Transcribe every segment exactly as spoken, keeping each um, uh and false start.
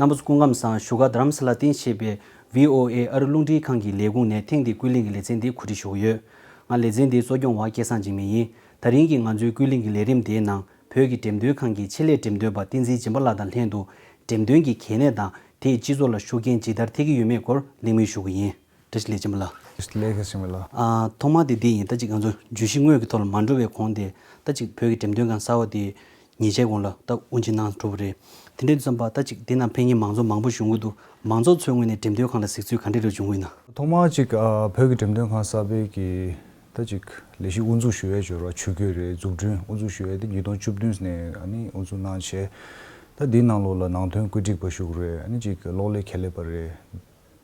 རྣམ་པ་ཚོ་སྐུ་ཁམས་བཟང་། བཞུགས་སྒར་རྡ་རམ་ས་ལར་རྟེན་གཞི་བྱས་པའི་ཝི་ཨོ་ཨེ་ཨ་རི་རླུང་འཕྲིན་ཁང་གི་ལས་ཁུངས་ནས་ཐེངས་འདིའི་ཀུན་གླེང་གི་ལེ་ཚན་འདི་གོ་སྒྲིག་ཞུ་གི་ཡོད། ང་ལེ་ཚན་འདིའི་གཙོ་སྐྱོང་བ་སྐལ་བཟང་འཇིགས་མེད་ཡིན། ད་རིང་གི་ང་ཚོའི་ཀུན་གླེང་གི་ལས་རིམ་འདིའི་ནང་བོད་ཀྱི་འགྲེམས་སྟོན་ཁང་གི་ཆེད་ལས་འགྲེམས་སྟོན་པ་བསྟན་འཛིན་སྦྱིན་པ་ལགས་དང་ལྷན་དུ་འགྲེམས་སྟོན་གྱི་གལ་གནད་དང་དེས་སྤྱི་ཚོགས་ལ་ཤུགས་རྐྱེན་ཇི་ལྟར་ཐེབས་ཀྱི་ཡོད་མེད་སྐོར་གླེང་མོལ་ཞུ་གི་ཡིན། བཀྲ་ཤིས་བདེ་ལེགས་སྦྱིན་པ་ལགས། ལེགས་སེ་ཞིམ་ལ། ཨ། ཐོག་མ་དེ་འདི་ཡིན། ད་ཅིག་ང་ཚོ་བརྗོད་གཞི་དངོས་ཀྱི་ཐོག་ལ་མ་འགྲོ་བའི་གོང་དེ། ད་ཅིག་བོད་ཀྱི་འགྲེམས་སྟོན་ཁང་གསར་བ་དེ་ཉེས་ཆད་གོང་ལ་ད་དབུ་འབྱེད་གནང་འགྲོ་བ་རེད། དེ་འདྲ་དུས་ཙམ་པ་ད་ཅིག་དེ་ནང་ཕེབས་མཁན་མང་ཚོགས་མང་པོ་ཞུགས་ཀྱི་འདུག་མང་ཚོགས་ཚོའི་ངོས་ནས་འགྲེམས་སྟོན་ཁང་ལ་གཟིགས་ཚུལ་ག་འདྲ་རེ་བྱུང་གི་ཡོད་ན། ཐོག་མར་ཅིག་ཨ། བོད་ཀྱི་འགྲེམས་སྟོན་ཁང་གསར་པའི་གི་ད་ཅིག་ལས་གཞི་དབུ་འཛུགས་ཞུ་ཡས་འབྱོར་བ་ཇུས་འགོད་རེད། འཛུགས་སྐྲུན་དབུ་འཛུགས་ཞུ་ཡས་དེ་ཉིས་སྟོང་བཅུ་བདུན་ནས་ཨ་ནི་དབུ་འཛུགས་གནང་བྱས། ད་འདིའི་ནང་ལོགས་ལ་ནང་དོན་བཀོད་སྒྲིག་པ་ཞུགས་རེད། ཨ་ནི་ཅིག་གློག་ཀླད་ཁྱད་ལས་པ་རེད།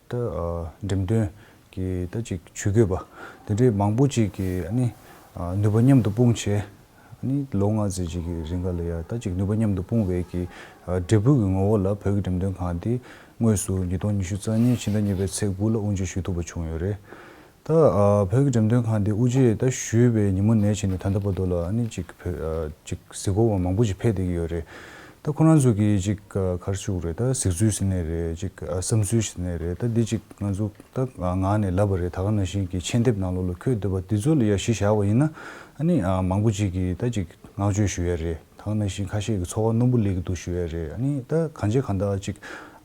ད་ཨ། འགྲེམས་སྟོན་གྱི་ད་ཅིག་ཇུས་འགོད་པ་དེ་འདྲའི་མང་པོ་ཅིག་གིས་ཨ་ནི་ཨ། ནུས་པ་མཉམ་དུ་སྤུངས་བྱས། ཨ་ནི་ལོ་ལྔ་ཙམ་ཅིག་གི་རིང་ག་ལ་ཡ་ད་ཅིག་ནུས་པ་མཉམ་དུ་སྤུངས་པའི་གི་ཨ། འབྲས་བུ་གི་ངོ་བོ་ལ་བོད་ཀྱི་འགྲེམས་སྟོན་ཁང་འདི་དངོས་སུ་ཉིས་སྟོང་ཉི་ཤུ་རྩ་གཉིས་ཕྱི་ཟླ་གཉིས་པའི་ཚེས་དགུ་ལ་དབུ་འབྱེད་ཞུ་ཐུབ་པ་བྱུང་ཡོད་རེད། ད་ཨ། བོད་ཀྱི་འགྲེམས་སྟོན་ཁང་འདི་དབུ་འབྱེད་ད་ཞུས་པའི་ཉིན་མོ་ནས་བྱས་ནས་ད་ལྟ་བར་དུ་ལ་ཨ་ནི་ཅིག་བོད་ཨ། ཅིག་གཟིགས་སྐོར་བ་མང་པོ་ཅིག་ཕེབས་བསྡད་ཀྱི་ཡོད་རེད། ད་ཁོ་རང་ཚོ་གིས་ཅིག་ཨ། ག་རེ་ཞུ་དགོས་རེད། ད་གཟིགས་ཚུལ་ཟེར་ནའི་རེད། ཅིག་ཨ། བསམ་ཚུལ་ཟེར་ནའི་རེད། ད་འདི་ཅིག་ང་ཚོ་ད་ངག་ནས་ལབ་པ་རེད། ད་ག་ནང་བཞིན་གྱི་མཆན་འདེབས་ནང་ལོགས་ལ་འཁོད་བསྡད་པ་འདི་ཚོ་ལ་ཡ་གཞི་བཞག་པ་ཡིན་ན་ཨ་ནི་ཨ། མང་པོ་ཅིག་གིས་ད་ཅིག་བསྔགས་བརྗོད་ཞུ་ཡ་རེད། ད་ག་ནང་བཞིན་ཁ་ཤས་ཀྱིས་ཚོར་བ་རྣོན་པོ་སླེབས་ཀྱི་འདུག་ཞུ་ཡ་རེད། ཨ་ནི་ད་གང་བྱས་གང་ལྟར་ཅིག་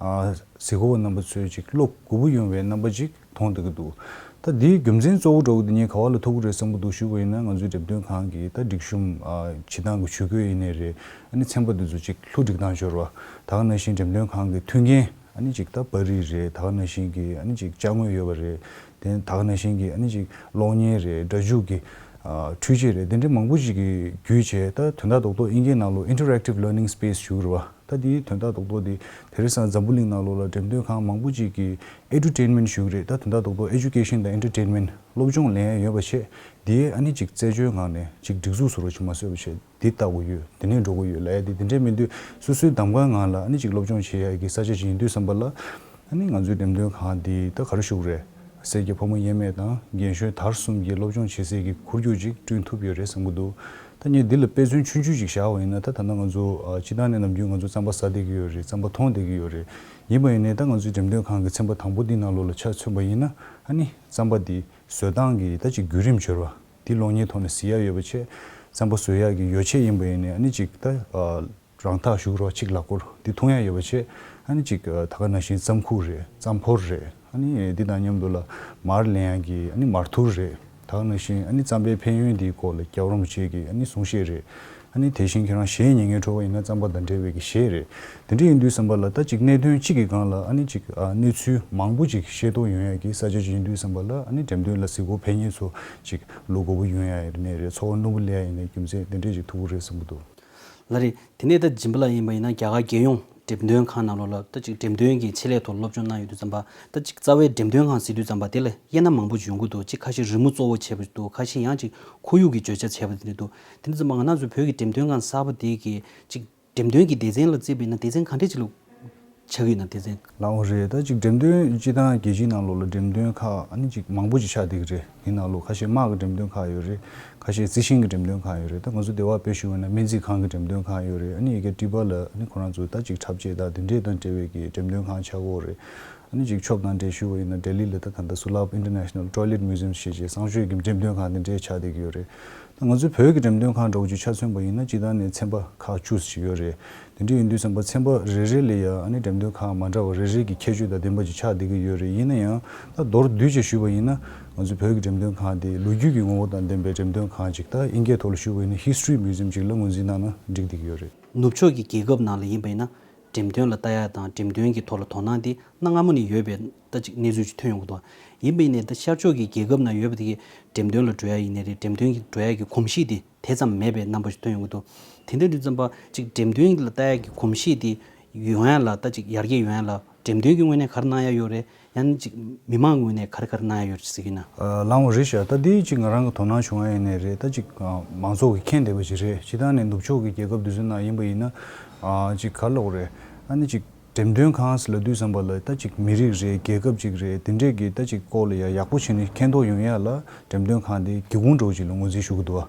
ཨ། གཟིགས་སྐོར་བ་རྣམ་པ་ཚོས་ཅིག་བློ་མགུ་པོ་ཡོང་བའི་རྣམ་པ་ཅིག་མཐོང་བསྡད་ཀྱི་འདུག་ད་འདིའི་རྒྱུ་མཚན་གཙོ་བོ་འདྲ་བོ་དེ་ངས་ག་བ་ལ་ཐུག་གི་རེད་བསམ་གྱི་འདུག་ཞུས་པ་ཡིན་ན། ང་ཚོའི་འགྲེམས་སྟོན་ཁང་གི་ད་སྒྲིག་གཤོམ་ཨ། བྱེད་སྟངས་ཀྱི་ཇུས་འགོད་ཡིན་ནའི་རེད། ཨ་ནི་ཚན་པ་འདི་ཚོ་ཅིག་བསླུ་བྲིད་དང་འབྱོར་བ། ད་ག་ནང་བཞིན་འགྲེམས་སྟོན་ཁང་གི་མཐུན་རྐྱེན་ཨ་ནི་ཅིག་ད་པར་རིས་རེད། ད་ག་ནང་བཞིན་གྱི་ཨ་ནི་ཅིག་ཅ་དངོས་ཡོད་པ་རེད། དེ་ད་ག་ནང་བཞིན་གྱི་ཨ་ནི་ཅིག་གློག་བརྙན་རེད། སྒྲ་འཇུག་གི་ཨ། འཕྲུལ་ཆས་རེད། དེ་འདྲའི་མང་པོ་ཅིག་གི་བརྒྱུད་བྱས། ད་དོན་དག་རྡོག་རྡོག་དབྱིན་སྐད་ནང་ལོགས་interactive learning space ཞུ་གི་རེད་བ། ད་དེའི་དོན་དག་རྡོག་རྡོག་དེ་དེང་སང་འཛམ་བུ་གླིང་ནང་ལོགས་ལ་འགྲེམས་སྟོན་ཁང་མང་པོ་ཅིག་གིས་edutainment ཞུ་གི་རེད། ད་དོན་དག་རྡོག་རྡོག་education དང་entertainment སློབ་སྦྱོང་ལེན་ཡ་ཡོད་པ་བྱས། དེའི་ཨ་ནི་ཅིག་རྩེད་འཇོའི་ངང་ནས་ཅིག་སྒྲིག་འཛུགས་བཟོ་འདྲ་ཅིག་མ་བཟོས་པ་བྱས། འདི་ལྟ་དགོས་ཡོད། དེ་ནས་འགྲོ་དགོས་ཡོད་ལབ་ཡ་དེ་དེ་འདྲས་མི་འདུག་སོ་སོའི་གདམ་ག་ངང་ལ་ཨ་ནི་ཅིག་སློབ་སྦྱོང་བྱེད་ཡ་གི་ས་ཆ་ཅིག་ཡིན་དུས་ཙམ་པ་ལ། ཨ་ནི་ང་ཚོའི་འགྲེམས་སྟོན་ཁང་འདི་ད་ག་རེ་ཞུ་དགོས་རེད། སེར་སྐྱ་ཕོ་མོ་དབྱེར་མེད་དང་རྒན་གཞོན་དར་གསུམ་གྱིས་སློབ་སྦྱོང་བྱེད་སའི་གི་ཁོར་ཡུག་ཅིག་བསྐྲུན་ཐུབ་ཡོད་རེད་བསམ་གྱི་འདུག་ད་ངས་འདི་ལ་དཔེ་མཚོན་ཆུང་ཆུང་ཅིག་བཞག་པ་ཡིན་ན། ད་ད་ལྟ་ང་ཚོ་ཨ། སྤྱིར་བཏང་ནས་ནམ་རྒྱུན་ང་ཚོ་རྩམ་པ་ཟ་བསྡད་ཀྱི་ཡོད་རེད། རྩམ་པ་འཐུང་བསྡད་ཀྱི་ཡོད་རེད། ཡིན་པ་ཡིན་ནའི་ད་ང་ཚོའི་འགྲེམས་སྟོན་ཁང་གི་ཚན་པ་དང་པོ་འདི་ནང་ལོགས་ལ་ཆ་མཚོན་པ་ཡིན་ན། ཨ་ནི་རྩམ་པ་འདི་བཟོ་སྟངས་ཀྱི་ད་ཅིག་བརྒྱུད་རིམ་འབྱོར་བ་འདི་གློག་བརྙན་ཐོག་ནས་གཟིགས་ཡ་ཡོད་པ་བྱས། རྩམ་པ་བཟོ་ཡ་གི་ཡོ་བྱད་ཡིན་པ་ཡིན་ནའི་ཨ་ནི་ཅིག་ད་ཨ། རང་འཐག་ཞུ་གི་རེད་བ། ཅིག་ལག་འཁོར་འདི་འཐུང་ཡ་ཡོད་པ་བྱས། ཨ་ནི་ཅིག་ད་ག་ནང་བཞིན་རྩམ་ཁུག་རེད། རྩམ་ཕོར་རེད། ཨ་ནི་འདི་དང་མཉམ་དུ་ལ་མར་ལེན་ཡ་གི་ཨ་ནི་མར་ཐུར་རེད། ད་ག་ནང་བཞིན་ཨ་ནི་རྩམ་པའི་ཕན་ཡོན་འདིའི་སྐོར་ལ་རྒྱལ་བ་རིན་པོ་ཆེ་གི་ཨ་ནི་གསུང་བཤད་རེད། ཨ་ནི་དེ་བཞིན་ཁྱེད་རང་གཞས་ཉན་མཁན་འགྲོ་བ་ཡིན་ན་རྩམ་པ་དང་འབྲེལ་བའི་གི་གཞས་རེད། དེ་འདྲ་ཡིན་དུས་ཙམ་པ་ལ་ད་ཅིག་གནད་དོན་གཅིག་གི་སྒང་ལ་ཨ་ནི་ཅིག་ཨ། གནས་ཚུལ་མང་པོ་ཅིག་ཤེས་རྟོགས་ཡོང་ཡ་གི་ས་ཆ་ཅིག་ཡིན་དུས་ཙམ་པ་ལ། ཨ་ནི་འགྲེམས་སྟོན་ལ་གཟིགས་སྐོར་ཕེབས་མཁན་ཚོ་ཅིག་བློ་མགུ་པོ་ཡོང་ཡ་ཡིན་ནའི་རེད། ཚོར་བ་རྣོན་པོ་སླེབས་ཡ་ཡིན་ནའི་རྒྱུ་མཚན་དེ་འདྲས་ཅིག་ཐུག་གི་རེད་བསམ་གྱི་འདུག་ལགས་རེད། དེ་ནས་ད་སྦྱིན་པ་ལགས་ཡིན་པ་ཡིན་ན་རྒྱ་གར་རྒྱལ་ཡོངས་འགྲེམས་སྟོན་ཁང་ནང་ལོགས་ལ་ད་ཅིག་འགྲེམས་སྟོན་གྱི་ཆེད་ལས་ཐོག་སློབ་སྦྱོང་གནང་ཡོད་དུས་ཙམ་པ། ད་ཅིག་རྩ་བའི་འགྲེམས་སྟོན་ཁང་ཟེར་དུས་ཙམ་པ་དེ་ལ་དབྱེ་ན་མང་པོ་ཅིག་ཡོང་གི་འདུག་ཅིག་ཁ་ཤས་རི་མོ་གཙོ་བོ་བྱས་པ་ཅིག་འདུག་ཁ་ཤས་ཡང་ཅིག་ཁོར་ཡུག་གི་བརྗོད་བྱ་བྱས་པ་དེ་འདྲ་འདུག་དེ་འདྲ་ཙམ་པ་ང་རང་ཚོའི་བོད་ཀྱི་འགྲེམས་སྟོན་ཁང་གསར་པ་དེ་གི་ཅིག་འགྲེམས་སྟོན་གྱི་སྡེ་ཚན་ལ་བརྩིས་པ་ཡིན་ན་སྡེ་ཚན་ག་འདྲས་ཅིག་ལ་ཆགས་ཀྱི་ཡོད་ན། སྡེ་ཚན། ལགས་འོང་རེད། ད་ཅིག་འགྲེམས་སྟོན་སྤྱིར་བཏང་རྒྱལ་སྤྱིའི་ནང་ལོགས་ལ་འགྲེམས་སྟོན་ཁག་ཨ་ནི་ཅིག་མང་པོ་ཅིག་ཆགས་བསྡད་ཀྱི་རེད། དེའི་ནང་ལོགས་ཁ་ཤས་དམག་གི་འགྲེམས་སྟོན་ཁག་ཡོད་རེད། ཁ་ཤས་རྩི་ཤིང་གི་འགྲེམས་སྟོན་ཁག་ཡོད་རེད། ད་ང་ཚོ་སྡེ་བ་དཔེ་ཞུ་བ་ཡིན་ན་སྨན་རྩིས་ཁང་གི་འགྲེམས་སྟོན་ཁང་ཡོད་རེད། ཨ་ནི་ཡ་གི་ཊི་པ་ལ་ཨ་ནི་ཁོ་རང་ཚོ་ད་ཅིག་འཁྲབ་ཆས་དང་དེ་འདྲས་དང་འབྲེལ་བའི་གི་འགྲེམས་སྟོན་ཁང་ཆགས་ཀྱི་ཡོད་རེད། ཨ་ནི་ཅིག་ཕྱོགས་དང་འབྲེལ་ཞུ་བ་ཡིན་ན་ལྡི་ལི་ལ་ད་ད་ལྟ་Sulabh International Toilet Museum ཞེས་བྱས་གསང་སྤྱོད་ཀྱི་འགྲེམས་སྟོན་ཁང་དེ་འདྲས་ཆགས་བསྡད་ཀྱི་ཡོད་རེད། ད་ང་ཚོའི་བོད་ཀྱི་འགྲེམས་སྟོན་ཁང་འདྲ་བོ་ཅིག་ཆ་མཚོན་པ་ཡིན་ན་སྤྱིར་བཏང་ནས་ཚན་པ་ཁག་བཅུ་ཙམ་ཅིག་ཡོད་རེད། དེ་འདྲ་ཡིན་དུས་ཙམ་པ་ཚན་པ་རེ་རེ་ལ་ཡ་ཨ་ནི་འགྲེམས་སྟོན་ཁང་མ་འདྲ་བ་རེ་རེ་གི་ཁྱད་ཆོས་དང་ལྡན་པ་ཅིག་ཆགས་བསྡད་ཀྱི་ཡོད་རེད། ཡིན་ན་ཡང་ད་མདོར་བསྡུས་ཅིག་ཞུས་པ་ཡིན་ན་ང་ཚོའི་བོད་ཀྱི་འགྲེམས་སྟོན་ཁང་དེ་ལོ་རྒྱུས་ཀྱི་ངོ་བོ་དང་ལྡན་པའི་འགྲེམས་སྟོན་ཁང་ཅིག་ད་དབྱིན་སྐད་ཐོག་ལ་ཞུས་པ་ཡིན་ན་history museum ཅིག་ལ་ངོས་འཛིན་གནང་ན་འགྲིག་བསྡད་ཀྱི་ཡོད་རེད། ནུབ་ཕྱོགས་ཀྱི་རྒྱལ་ཁབ་ནང་ལ་ཡིན་པ་ཡིན་ན། འགྲེམས་སྟོན་ལ་ལྟ་ཡ་དང་འགྲེམས་སྟོན་གྱི་ཐོག་ལ་དོ་སྣང་དེ་གནའ་སྔ་མོ་ནས་ཡོད་པའི་ད་ཅིག་གནས་ཚུལ་ཅིག་ཐོན་ཡོང་གི་འདུག་ཡིན་པ་ཡིན་ནའི་ད་ཤར་ཕྱོགས་ཀྱི་རྒྱལ་ཁབ་ནང་ཡོད་པ་དེ་གི་འགྲེམས་སྟོན་ལ་འགྲོ་ཡ་ཡིན་ནའི་རེད། འགྲེམས་སྟོན་གྱི་འགྲོ་ཡ་གི་གོམས་གཤིས་དེ་དེ་ཙམ་མེད་པའི་རྣམ་པ་ཞིག་ཐོན་ཡོང་གི་འདུག་དེ་འདྲ་དུས་ཙམ་པ་ཅིག་འགྲེམས་སྟོན་ལ་ལྟ་ཡ་གི་གོམས་གཤིས་དེ་ཡོང་ཡ་ལ་ད་ཅིག་ཡར་རྒྱས་ཡོང་ཡ་ལ་འགྲེམས་སྟོན་གྱི་ངོས་ནས་ག་རེ་གནང་ཡ་ཡོད་རེད། ཡང་ན་ཅིག་མི་མང་ངོས་ནས་ག་རེ་ག་རེ་གནང་ཡ་ཡོད་ཟེར་གྱི་ན། ཨ། ལགས་འོང་རེད་ཤག་ད་འདི་ཅིག་ང་རང་གི་དོ་སྣང་བྱུང་ཡ་ཡིན་ནའི་རེད། ད་ཅིག་ཨ། མང་ཚོགས་ཀྱིས་མཁྱེན་བསྡད་པ་ཅིག་རེད། སྤྱིར་བཏང་ནས་ནུབ་ཕྱོགས་ཀྱི་རྒྱལ་ཁབ་དེ་ཚོའི་ནང་ཡིན་པ་ཡིན་ན། ཨ། ཅིག་ག་རེ་ལབ་དགོས་རེད། ཨ་ནི་ཅིག་འགྲེམས་སྟོན་ཁང་ཟེར་ལབ་དུས་ཙམ་པ་ལ་ད་ཅིག་མི་རིགས་རེད། རྒྱལ་ཁབ་ཅིག་རེད། དེ་འདྲས་ཀྱི་ད་ཅིག་སྐོར་ལ་ཡ་ཡག་པོ་བྱས་ནས་མཁྱེན་རྟོགས་ཡོང་ཡ་ལ་འགྲེམས་སྟོན་ཁང་དེ་སྒེའུ་ཁུང་འདྲ་བོ་ཅིག་ལ་ངོས་འཛིན་ཞུ་གི་འདུག་ཨ།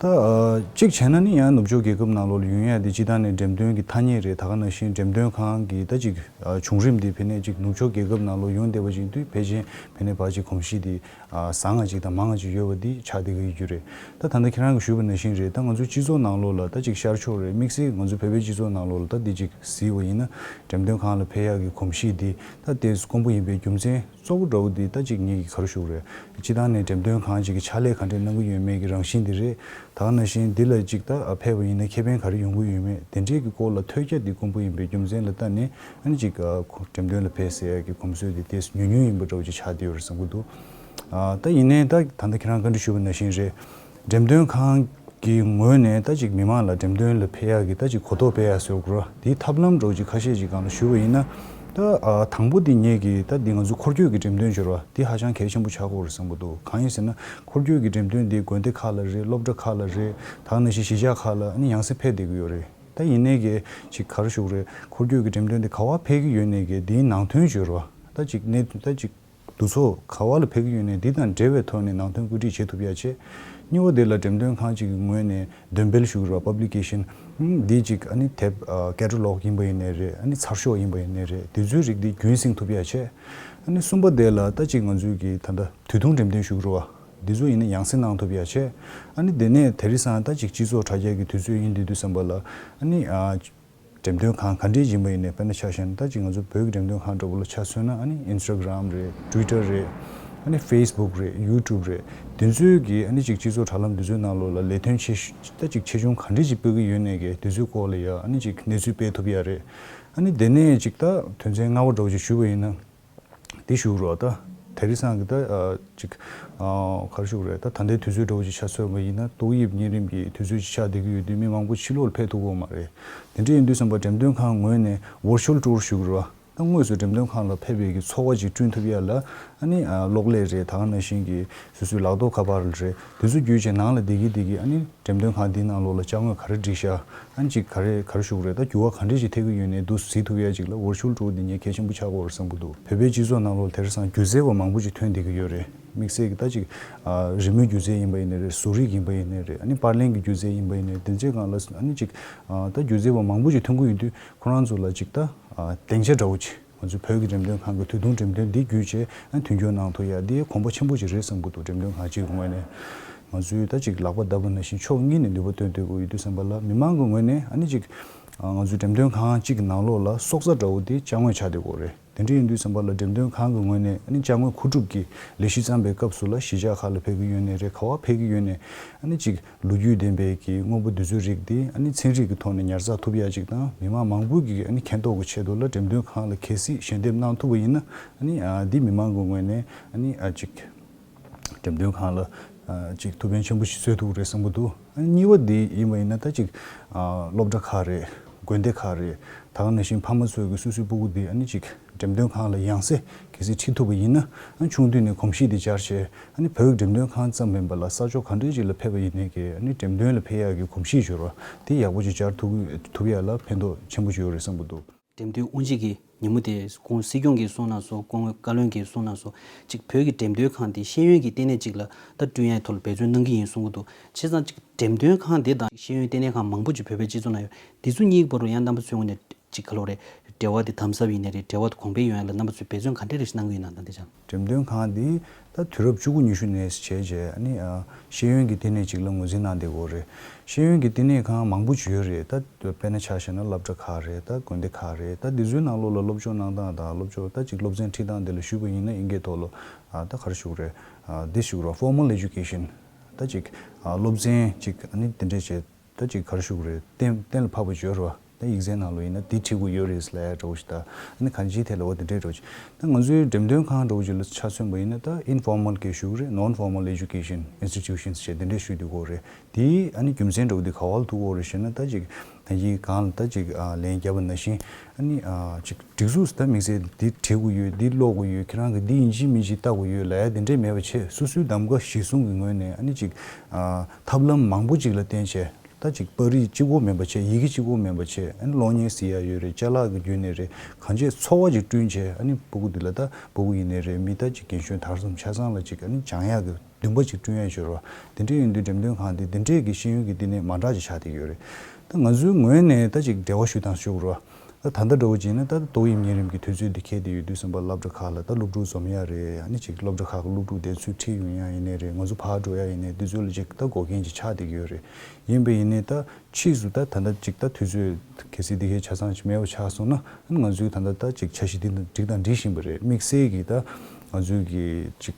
ད་ཨ་གཅིག་བྱས་ན་ནི་ཡང་ནུབ་ཕྱོགས་རྒྱལ་ཁབ་ནང་ལོགས་ལ་ཡོང་ཡ་དེ་སྤྱིར་བཏང་ནས་འགྲེམས་སྟོན་གྱི་ཐ་སྙད་རེད། ད་ག་ནང་བཞིན་འགྲེམས་སྟོན་ཁང་གི་ད་ཅིག་ཨ་བྱུང་རིམ་དེ་ཕན་ནས་ཅིག་ནུབ་ཕྱོགས་རྒྱལ་ཁབ་ནང་ལོགས་ཡོང་བསྡད་པ་བཞིན་དུ་ཕལ་ཆེར་ཕན་ནས་ཕར་ཅིག་གོམས་གཤིས་དེ་ཨ་བཟང་ང་ཅིག་དང་མང་ང་ཅིག་ཡོད་པ་འདི་ཆགས་བསྡད་ཀྱི་ཡོད་རྒྱུ་རེད། ད་ད་ལྟ་ཁྱེད་རང་གིས་ཞུས་པ་ནང་བཞིན་རེད། ད་ང་ཚོའི་སྤྱི་ཚོགས་ནང་ལོགས་ལ་ད་ཅིག་ཤར་ཕྱོགས་རེད། དམིགས་བསལ་ང་ཚོའི་བོད་པའི་སྤྱི་ཚོགས་ནང་ལོགས་ལ་ད་འདི་ཅིག་གཟིགས་པ་ཡིན་ན་འགྲེམས་སྟོན་ཁང་ལ་ཕེབས་ཡག་གི་གོམས་གཤིས་འདི་ད་དེ་དཀོན་པོ་ཡིན་པའི་རྒྱུ་མཚན་གཙོ་བོ་འདྲ་བོ་འདི་ད་ཅིག་ངེད་ཀྱིས་ག་རེ་ཞུ་དགོས་རེད། སྤྱིར་བཏང་ནས་འགྲེམས་སྟོན་ཁང་ཅིག་གི་ཕྱག་ལས་ག་འདྲས་གནང་གི་ཡོད་མེད་ཀྱི་རང་བཞིན་འདི་རེད། ད་ག་ནང་བཞིན་འདི་ལ་ཅིག་ད་ཕེབས་པ་ཡིན་ན་ཁེ་ཕན་ག་རེ་ཡོང་གི་ཡོད་མེད་དེ་འདྲས་ཀྱི་སྐོར་ལ་ཐོས་རྒྱ་འདི་དཀོན་པོ་ཡིན་པའི་རྒྱུ་མཚན་ལ་བལྟས་ནས་ཨ་ནི་ཅིག་འགྲེམས་སྟོན་ལ་ཕེབས་ཟེར་ཡག་གི་གོམས་སྲོལ་འདི་ཏོག་ཙམ་ཉུང་ཉུང་ཡིན་པ་འདྲ་བོ་ཅིག་ཆགས་བསྡད་ཡོད་རེད་བསམ་གྱི་འདུག་ཨ་ད་ཡིན་ནའི་ད་ད་ལྟ་ཁྱེད་རང་བཀའ་འདྲི་ཞུས་པ་ནང་བཞིན་རེད། འགྲེམས་སྟོན་ཁང་གི་ངོས་ནས་ད་ཅིག་མི་མང་ལ་འགྲེམས་སྟོན་ལ་ཕེབས་ཡག་གི་ད་ཅིག་གོ་རྟོགས་སྤེལ་ཡག་ཟེར་དགོས་རེད། དེའི་ཐབས་ལམ་འདྲ་བོ་ཅིག་ཁ་ཤས་ཅིག་སྒང་ལ་ཞུས་པ་ཡིན་ན། ད་ཨ་དང་པོ་དེ་ངེད་ཀྱིས་ད་འདི་ང་ཚོ་འཁོར་སྐྱོད་ཀྱི་འགྲེམས་སྟོན་སྦྱོར་བ་འདི་ཧ་ཅང་གལ་ཆེན་པོ་ཆགས་ཀྱི་ཡོད་རེད་བསམ་གྱི་འདུག་གང་ཡིན་ཟེར་ན་འཁོར་སྐྱོད་ཀྱི་འགྲེམས་སྟོན་འདི་དགོན་སྡེ་ཁག་ལ་རེད། སློབ་གྲྭ་ཁག་ལ་རེད། ད་ག་ནང་བཞིན་གཞིས་ཆགས་ཁག་ལ་ཨ་ནི་ཡང་སེ་ཕེབས་བསྡད་ཀྱི་ཡོད་རེད། ད་ཡིན་ནའི་གི་ཅིག་ག་རེ་ཞུ་དགོས་རེད། འཁོར་སྐྱོད་ཀྱི་འགྲེམས་སྟོན་འདི་ག་པར་ཕེབས་ཀྱི་ཡོད་ནའི་གི་འདིའི་ནང་དོན་སྦྱོར་བ་ད་ཅིག་གནད་ད་ཅིག་འདུ་ཚོགས་ག་པ་ལ་ཕེབས་ཀྱི་ཡོད་ནའི་འདི་དང་འབྲེལ་བའི་ཐོག་ནས་ནང་དོན་བཀོད་སྒྲིག་བྱེད་ཐུབ་ཡ་བྱས། གཉིས་པ་དེ་ལ་འགྲེམས་སྟོན་ཁང་གཅིག་གི་ངོས་ནས་འདོན་སྤེལ་ཞུ་གི་རེད་པ། པབ་ལི་ཀེ་ཤན་འདི་གཅིག་ཨ་ནི་དེབ་ཀེ་ཊ་ལོག་ཡིན་པ་ཡིན་ནའི་རེད། ཨ་ནི་ཚར་ཤོག་ཡིན་པ་ཡིན་ནའི་རེད། དེ་ཚོའི་རིགས་འདི་རྒྱུན་བསྲིང་ཐུབ་ཡ་བྱས། ཨ་ནི་གསུམ་པ་དེ་ལ་ད་གཅིག་ང་ཚོའི་གི་ད་ལྟ་དུས་ཐུང་འགྲེམས་སྟོན་ཞུ་གི་རེད་པ། འདི་ཚོ་ཡིན་ན་ཡང་སེ་གནང་ཐུབ་ཡ་བྱས། ཨ་ནི་དེ་ནས་དེ་རིང་སང་ད་གཅིག་སྤྱི་ཚོགས་དྲ་རྒྱ་གི་དུས་ཚོད་ཡིན་དུས་དུས་ཙམ་པ་ལ་ཨ་ནི་ཨ། འགྲེམས་སྟོན་ཁང་ག་འདྲས་ཡིན་པ་ཡིན་ནའི་དཔེར་ན་ཆ་བཞག་ན་ད་ཅིག་ང་ཚོ་བོད་ཀྱི་འགྲེམས་སྟོན་ཁང་འདྲ་པོ་ལ་ཆ་མཚོན་ན་ཨ་ནི་ཨིན་སི་ཊ་གྷི་རམ་རེད། ཊུའི་ཊར་རེད། ཨ་ནི་ཕེ་སི་བུག་རེད། ཡུ་ཊུབ་རེད། དེ་ཚོའི་གི་ཨ་ནི་ཅིག་སྤྱི་ཚོགས་དྲ་ལམ་དེ་ཚོའི་ནང་ལོགས་ལ་ལས་དོན་ཆེ་ཤོས་ད་ཅིག་ཆེ་ཆུང་ག་འདྲས་ཅིག་སྤེལ་གི་ཡོད་ནའི་གི་དེ་ཚོའི་སྐོར་ལ་ཡ་ཨ་ནི་ཅིག་གནས་ཚུལ་སྤེལ་ཐུབ་ཡ་རེད། ཨ་ནི་དེ་ནས་ཅིག་ད་དོན་ཚན་ལྔ་པ་འདྲ་པོ་ཅིག་ཞུས་པ་ཡིན་ན། དེ་ཞུ་རོགས། ད་དེ་རིང་སང་གི་ད་ཨ་ཅིག་ཨ་ག་རེ་ཞུ་དགོས་རེད། ད་ད་ལྟའི་དུས་ཚོད་འདྲ་པོ་ཅིག་ཆ་མཚོན་པ་ཡིན་ན་ཏོག་དབྱིབས་གཉན་རིམས་ཀྱི་དུས་ཚོད་ཅིག་ཆགས་བསྡད་ཀྱི་ཡོད་དུས་མི་མང་པོ་ཕྱི་ལོགས་ལ་ཕེབས་ཐུབ་ཀྱི་ཡོད་མ་རེད། དེ་འདྲ་ཡིན་དུས་ཙམ་པ་འགྲེམས་སྟོན་ཁང་ངོས་ནས་ཝར་ཅུ་ཨལ་ཊུར་ཞུ་གི་རེད་པ། ད་དངོས་སུ་འགྲེམས་སྟོན་ཁང་ལ་ཕེབས་པའི་གི་ཚོར་བ་ཅིག་བསྐྲུན་ཐུབ་ཡ་ལ་ཨ་ནི་ཨ་གློག་ཀླད་རེད། ད་ག་ནང་བཞིན་གྱི་སོ་སོའི་ལག་ཐོགས་ཁ་པར་རེད། དེ་ཚོ་བརྒྱུད་བྱས་ནང་ལ་བསྡད་ཀྱི་བསྡད་ཀྱི་ཨ་ནི་འགྲེམས་སྟོན་ཁང་འདིའི་ནང་ལོགས་ལ་ཅ་དངོས་ག་རེ་བསྒྲིགས་ཤག་ཨ་ནི་ཅིག་ག་རེ་ག་རེ་ཞུ་དགོས་རེད། ད་འགྱུར་བ་ག་འདྲས་ཅིག་ཐེབས་ཀྱི་ཡོད་ནའི་འདུག་གཟིགས་ཐུབ་ཡ་ཅིག་ལ་ཝར་ཅུ་ཨལ་ཊུར་འདི་ངས་གལ་ཆེན་པོ་ཆགས་ཀྱི་ཡོད་རེད་བསམ་གྱི་འདུག་བོད་པའི་སྤྱི་ཚོགས་ནང་ལོགས་དེང་སང་སྒྱུ་རྩལ་བ་མང་པོ་ཅིག་ཐོན་བསྡད་ཀྱི་ཡོད་རེད། དམིགས་བསལ་གྱི་ད་ཅིག་ཨ་རི་མོའི་སྒྱུ་རྩལ་ཡིན་པ་ཡིན་ནའི་རེད། བཟོ་རིག་ཡིན་པ་ཡིན་ནའི་རེད། ཨ་ནི་པར་ལེན་གྱི་སྒྱུ་རྩལ་ཡིན་པ་ཡིན་ནའི་དེ་ཚོའི་སྒང་ལ་ཨ་ནི་ཅིག་ཨ་ད་སྒྱུ་རྩལ་བ་མང་པོ་ཅིག་ཐོན་གྱི་ཡོད་དུས་ཁོ་རང་ཚོ་ལ་ཅིག་ད་ཨ་སྡིངས་ཆ་འདྲ་བོ་ཅིག་ང་ཚོའི་བོད་ཀྱི་འགྲེམས་སྟོན་ཁང་གི་དུས་ཐུང་འགྲེམས་སྟོན་འདི་བརྒྱུད་བྱས་ཨ་མཐུན་འགྱུར་གནང་ཐུབ་ཡ་འདི་གོམ་པ་ཆེན་པོ་ཅིག་རེད་བསམ་གྱི་འདུག་འགྲེམས་སྟོན་ཁང་གཅིག་གི་ངོས་ནས་ང་ཚོས་ད་ཅིག་ལག་པ་བརྡབས་པ་ནང་བཞིན་ཕྱོགས་གཉིས་ནས་ནུས་པ་བཏོན་སྡོད་དགོས་ཡོད་དུས་ཙམ་པ་ལ་མི་མང་གི་ངོས་ནས་ཨ་ནི་ཅིག་ང་ཚོའི་འགྲེམས་སྟོན་ཁང་གཅིག་གི་ནང་ལོགས་ལ་སྲོག་རྩ་འདྲ་བོ་དེ་ཅ་དངོས་ཆགས་བསྡད་ཡོད་རེད། དེ་འདྲ་ཡིན་དུས་ཙམ་པ་ལ་འགྲེམས་སྟོན་ཁང་གི་ངོས་ནས་ཨ་ནི་ཅ་དངོས་མཁོ་སྒྲུབ་ཀྱི་ལས་གཞི་བརྩམས་པའི་སྐབས་སུ་ལ་གཞིས་ཆགས་ཁག་ལ་ཕེབས་ཀྱི་ཡོད་ནའི་རེད། ག་པར་ཕེབས་ཀྱི་ཡོད་ནའི་ཨ་ནི་ཅིག་ལོ་རྒྱུས་ལྡན་པའི་གི་དངོས་པོ་འདི་ཚོའི་རིགས་འདི་ཨ་ནི་ཚན་རིག་གི་ཐོག་ནས་ཉར་ཚགས་ཐུབ་ཡ་ཅིག་དང་མི་མང་མང་པོ་གི་ཨ་ནི་མཁྱེན་རྟོགས་ཀྱི་ཆེད་དུ་ལ་འགྲེམས་སྟོན་ཁང་ལ་གལ་སྲིད་ཞལ་འདེབས་གནང་ཐུབ་པ་ཡིན་ན་ཨ་ནི་ཨ་འདི་མི་མང་གི་ངོས་ནས་ཨ་ནི་ཨ་ཅིག་འགྲེམས་སྟོན་ཁང་ལ་ཨ་ཅིག་ཐུགས་ཕན་ཆེན་པོ་ཞིག་གསོས་ཐུབ་ཀྱི་རེད་བསམ་གྱི་འདུག་ཨ་ནི་གཉིས་པ་འདི་ཡིན་པ་ཡིན་ན་ད་ཅིག་ཨ་སློབ་གྲྭ་ཁག་རེད། དགོན་སྡེ་ཁག་རེད། ད་ག་ནང་བཞིན་ཕ་མ་ཚོས་ཀྱི་སོ་སོའི་སྤུ་གུ་འདི་ཨ་ནི་ཅིག་འགྲེམས་སྟོན་ཁང་ལ་ཡང་སེ་གལ་སྲིད་ཁྲིད་ཐུབ་པ་ཡིན་ན་ཨ་ཆུང་དུས་ནས་གོམས་གཤིས་འདི་སྦྱར་བྱས་ཨ་ནི་བོད་ཀྱི་འགྲེམས་སྟོན་ཁང་ཙམ་མིན་པ་ལ་ས་ཕྱོགས་ག་འདྲས་ཅིག་ལ་ཕེབས་པ་ཡིན་ནའི་གི་ཨ་ནི་འགྲེམས་སྟོན་ལ་ཕེབས་ཡག་གི་གོམས་གཤིས་སྦྱོར་བ་འདི་ཡག་པོ་ཅིག་སྦྱར་ཐུབ་ཐུབ་ཡག་ལ་ཕན་ཐོགས་ཆེན་པོ་ཅིག་ཡོད་རེད་བསམ་གྱི་འདུག་འགྲེམས་སྟོན་དབུ་འབྱེད་ཀྱི་ཉིན་མོ་དེ་སྐུ་ངོ་སྲིད་སྐྱོང་གིས་གསུངས་གནང་སོང་། སྐུ་ངོ་བཀའ་བློན་གྱིས་གསུངས་གནང་སོང་། གཅིག་བོད་ཀྱི་འགྲེམས་སྟོན་ཁང་དེ་ཤེས་ཡོན་གྱི་ལྟེ་གནས་གཅིག་ལ་ད་བསྐྲུན་ཡག་ཐོག་ལ་འབད་བརྩོན་གནང་གི་ཡིན་གསུང་གི་འདུག་བྱས་ཙང་གཅིག་འགྲེམས་སྟོན་ཁང་དེ་དང་ཤེས་ཡོན་ལྟེ་གནས་ཁང་མང་པོ་ཅིག་བོད་པའི་སྤྱི་ཚོགས་ནང་ཡོད། དེ་ཚོ་གཉིས་ཀྱི་བར་དུ་ཡང་རྣམ་པ་ཚོའི་ངོས་ནས་གཅིག་ག་ལབ་དགོས་རེད། འབྲེལ་བ་དེ་དམ་ཟབ་ཡིན་ནའི་རེད། འབྲེལ་བ་དེ་གོང་འཕེལ་ཡོང་ཡག་ལ་རྣམ་པ་ཚོས་འབད་བརྩོན་ག་འདྲ་རེ་ཞིག་གནང་གི་ཡོད་ན་ད་འདི་ཅང་། འགྲེམས་སྟོན་ཁང་འདི་ད་དུས་རབས་བཅུ་དགུ་ཉི་ཤུ་ནས་བྱས་རྗེས་ཨ་ནི་ཨ་ཤེས་ཡོན་གྱི་ལྟེ་གནས་ཅིག་ལ་ངོས་འཛིན་གནང་བསྡད་ཡོད་རེད། ཤེས་ཡོན་གྱི་ལྟེ་གནས་ཁང་མང་པོ་ཅིག་ཡོད་རེད། ད་དཔེར་ན་ཆ་བཞག་ན་སློབ་གྲྭ་ཁག་རེད། ད་དགོན་སྡེ་ཁག་རེད། ད་འདི་ཚོའི་ནང་ལོགས་ལ་སློབ་སྦྱོང་གནང་སྟངས་དང་སློབ་སྦྱོང་ད་ཅིག་སློབ་ཚན་ཁྲིད་སྟངས་དེ་ལ་ཞུས་པ་ཡིན་ན་དབྱིན་སྐད་ཐོག་ལ་ཨ་ད་ག་རེ་ཞུ་དགོས་རེད། ཨ་འདི་ཞུ་དགོས་རེད། ཕོར་མལ་ཨེ་ཇུ་ཀེ་ཤན། ད་ཅིག་ཨ་སློབ་ཚན་ཅིག་ཨ་ནི་དེ་འདྲས་བྱས། ད་ཅིག་ག་རེ་ཞུ་དགོས་རེད། གཏན་གཏན་ལ་ཕབ་པ་བརྗོད་རོགས། ད་ཡིག་ཚད་ནང་ལོགས་ཡིན་ན་འདི་ཁྲིད་དགོས་ཡོད་རེད་ལབ་ཡ་འདྲ་བོ་ཞིག་ད་ཨ་ནི་གང་ཅིའི་ཐད་ལ་འོ་དེ་འདྲས་འདྲ་བོ་ཞིག་ད་ང་ཚོའི་འགྲེམས་སྟོན་ཁང་འདྲ་བོ་ཞིག་ལ་ཆ་མཚོན་པ་ཡིན་ན་ད་ཨིན་ཕོར་མལ་གྱི་ཞུ་གི་རེད། ནོན་ཕོར་མལ་ཨེ་ཇུ་ཀེ་ཤན་ཨིན་སི་ཊི་ཊུ་ཤན་ཞེས་དེ་འདྲས་ཞུ་དགོས་རེད། དེའི་ཨ་ནི་རྒྱུ་མཚན་འདྲ་བོ་འདི་ག་བ་ལ་ཐུག་གི་ཡོད་རེད་ཞེ་ན། ད་ཅིག་ད་ཡིག་སྒང་ལ་ད་ཅིག་ཨ་ལན་བརྒྱབ་པ་ནང་བཞིན་ཨ་ནི་ཨ་ཅིག་སྒྲིག་འཛུགས་སུ་ད་དམིགས་བསལ་འདི་བྲིས་དགོས་ཡོད། འདི་ཀློག་དགོས་ཡོད། ཁྱེད་རང་གིས་འདི་ཡིན་གཅིག་མིན་གཅིག་ལྟ་དགོས་ཡོད་ལབ་ཡ་དེ་འདྲས་མེད་པ་བྱས། སོ་སོའི་གདམ་ག་གཞིར་བཟུང་གི་ངོས་ནས་ཨ་ནི་ཅིག་ཨ་ཐབས་ལམ་མང་པོ་ཅིག་ལ་བརྟེན་བྱས། ད་ཅིག་པར་རིས་གཅིག་པོ་མིན་པ་བྱས། ཡི་གེ་གཅིག་པོ་མིན་པ་བྱས། ཨ་ནི་གློག་བརྙན་གཟིགས་ཡ་ཡོད་རེད། ཅ་ལག་གི་བརྒྱུད་ནས་རེད། གང་ཅིའི་ཚོར་བ་ཅིག་བསྐྲུན་བྱས། ཨ་ནི་ཕྲུ་གུ་འདི་ལ། ད་ཕྲུ་གུ་ཡིན་ནའི་རེད། མི་ད་ཅིག་རྒན་གཞོན་དར་གསུམ་ཆ་ཚང་ལ་ཅིག་ཨ་ནི་སྦྱང་ཡག་གི་འདུན་པ་ཅིག་བསྐྲུན་ཡ་ཡོད་རེད་བ། དེ་འདྲ་ཡིན་དུས་འགྲེམས་སྟོན་ཁང་འདི་དེ་འདྲས་ཀྱི་ཤེས་ཡོན་གྱི་བསྟི་གནས་མ་འདྲ་ཅིག་ཆགས་བསྡད་ཡོད་རེད། ད་ང་ཚོའི་ངོས་ནས་ད་ཅིག་འབྲེལ་བ་ཞུ་སྟངས་ཞུ་དགོས་རེད་བ། ད་ད་ལྟ་འདྲ་བོ་བྱས་ན། ད་ཏོག་དབྱིབས་གཉན་རིམས་ཀྱི་དུས་ཚོད་འདི་འཁེལ་བསྡད་ཡོད་དུས་ཙམ་པ། སློབ་གྲྭ་ཁག་ལ་ད་སློབ་ཕྲུག་འཛོམས་ཡ་རེད། ཨ་ནི་ཅིག་སློབ་གྲྭ་ཁག་གི་སློབ་ཕྲུག་དེ་ཚོའི་ཁྲིད་ཡོང་ཡ་ཡིན་ནའི་རེད། ང་ཚོ་ཕར་འགྲོ་ཡ་ཡིན་ནའི། དེ་ཚོ་ལ་ཅིག་ད་འགོག་རྐྱེན་ཅིག་ཆགས་བསྡད་ཀྱི་ཡོད་རེད། ཡིན་པ་ཡིན་ནའི་ད་ཕྱིས་སུ་ད་ད་ལྟ་ཅིག་ད་དུས་ཚོད་གལ་སྲིད་འདི་གའི་ཆ་ཚང་ཅིག་མེད་པ་ཆགས་སོང་ན། ཨ་ནི་ང་ཚོའི་ད་ལྟ་ད་ཅིག་འཆར་གཞི་འདི་འགྲིག་དང་འགྲིག་བཞིན་པ་རེད། དམིགས་བསལ་གྱི་ད་ང་ཚོའི་གི་ཅིག་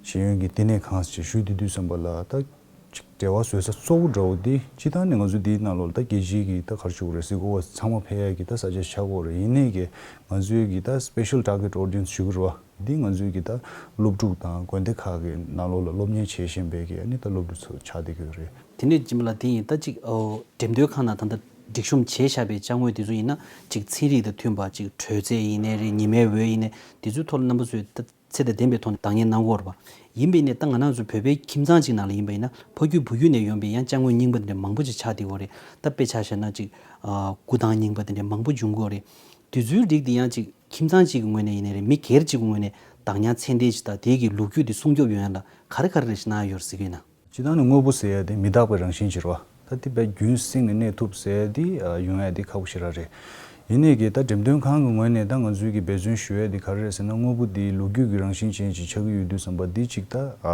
ཤེས་ཡོན་གྱི་བསྟི་གནས་ཁང་ཞིག་ཞུ་བསྡད་དུས་ཙམ་པ་ལ། ད་ཅིག་འབྲེལ་བ་བཟོ་ས་གཙོ་བོ་འདྲ་བོ་འདི། སྤྱིར་བཏང་ནས་ང་ཚོ་འདིའི་ནང་ལོགས་ལ་ད་རྒྱལ་སྤྱིའི་གི་ད་ག་རེ་ཞུ་དགོས་རེད། གཟིགས་སྐོར་བ་ཚང་མ་ཕེབས་ཡ་གི་ད་ས་ཆ་ཆགས་ཀྱི་ཡོད་རེད། ཡིན་ནའི་གི་ང་ཚོའི་གི་ད་special target audience ཞུ་གི་རེད་བ། འདི་ང་ཚོའི་གི་ད་སློབ་ཕྲུག་དང་དགོན་སྡེ་ཁག་གི་ནང་ལོགས་ལ་སློབ་གཉེར་བྱེད་བཞིན་པའི་གི་ཨ་ནི་ད་སློབ་ཕྲུག་ཚོ་ཆགས་བསྡད་ཀྱི་ཡོད་རེད། དེ་ནས་སྦྱིན་པ་ལགས། དེ་ཡིན་ད་ཅིག་ཨོ་འགྲེམས་སྟོན་ཁང་ནང་ད་ལྟ་སྒྲིག་གཤོམ་བྱས་བཞག་པའི་ཅ་དངོས་དེ་ཚོ་ཡིན་ན། ཅིག་ཚན་རིག་དང་མཐུན་པ། ཅིག་དྲོད་ཚད་ཡིན་ནའི་རེད། ཉི་མའི་འོད་ཡིན་ནའི། དེ་ཚོའི་ཐོག་ལ་རྣམ་པ་ཚོས་ད་ཚད་དང་ལྡན་པའི་ཐོག་ནས་བདག་གཉེར་གནང་གི་ཡོད་རེད་པ། ཡིན་པ་ཡིན་ནའི་ད་ང་རང་ཚོ་བོད་པའི་ཁྱིམ་ཚང་ཅིག་ནང་ལ་ཡིན་པ་ཡིན་ན། ཕ་རྒྱུད་བུ་རྒྱུད་ནས་ཡོང་པའི་ཡང་ཅ་དངོས་རྙིང་པ་དེ་འདྲ་མང་པོ་ཅིག་ཆགས་བསྡད་ཀྱི་ཡོད་རེད། ད་དཔེ་ཆ་བཞག་ན་ཅིག་ཨ་སྐུ་ཐང་རྙིང་པ་དེ་འདྲ་མང་པོ་འབྱུང་གི་ཡོད་རེད། དེ་ཚོའི་རིགས་དེ་ཡང་ཅིག་ཁྱིམ་ཚང་གཅིག་གི་ངོས་ནས་ཡིན་ནའི་རེད། མི་སྒེར་གཅིག་གི་ངོས་ནས་བདག་ཉར་ཚད་ལྡན་ཅིག་དང་། དེ་གི་ལོ་རྒྱུས་དེ་སྲུང་སྐྱོབ་ཡོང་ཡ་ལ་ག་རེ་ག་རེ་རེ་ཞིག་གནང་ཡ་ཡོད་རེད་ཟེར་གྱི་ཡིན་ན། སྤྱིར་བཏང་ནས་དངོས་པོ་ཟེར་ཡ་དེ་མི་རྟག་པའི་རང་བཞིན་ཅིག་རེད་བ། ད་དེ་དཔེ་རྒྱུན་བསྲིངས་ནས་གནས་ཐུབ་ཟེར་ཡ་དེ་ཨ་ཡོང་ཡ་དེ་ཁག་པོ་ཞེ་དྲག་རེད། ཡིན་ནའི་གི་ད་འགྲེམས་སྟོན་ཁང་གི་ངོས་ནས་ད་ང་ཚོའི་གི་འབད་བརྩོན་ཞུ་ཡ་དེ་ག་རེ་རེད་ཟེར་ན། དངོས་པོ་དེ་ལོ་རྒྱུས་ཀྱི་རང་བཞིན་ཅན་ཅིག་ཆགས་ཀྱི་ཡོད་དུས་ཙམ་པ། དེ་ཅིག་ད་ཨ་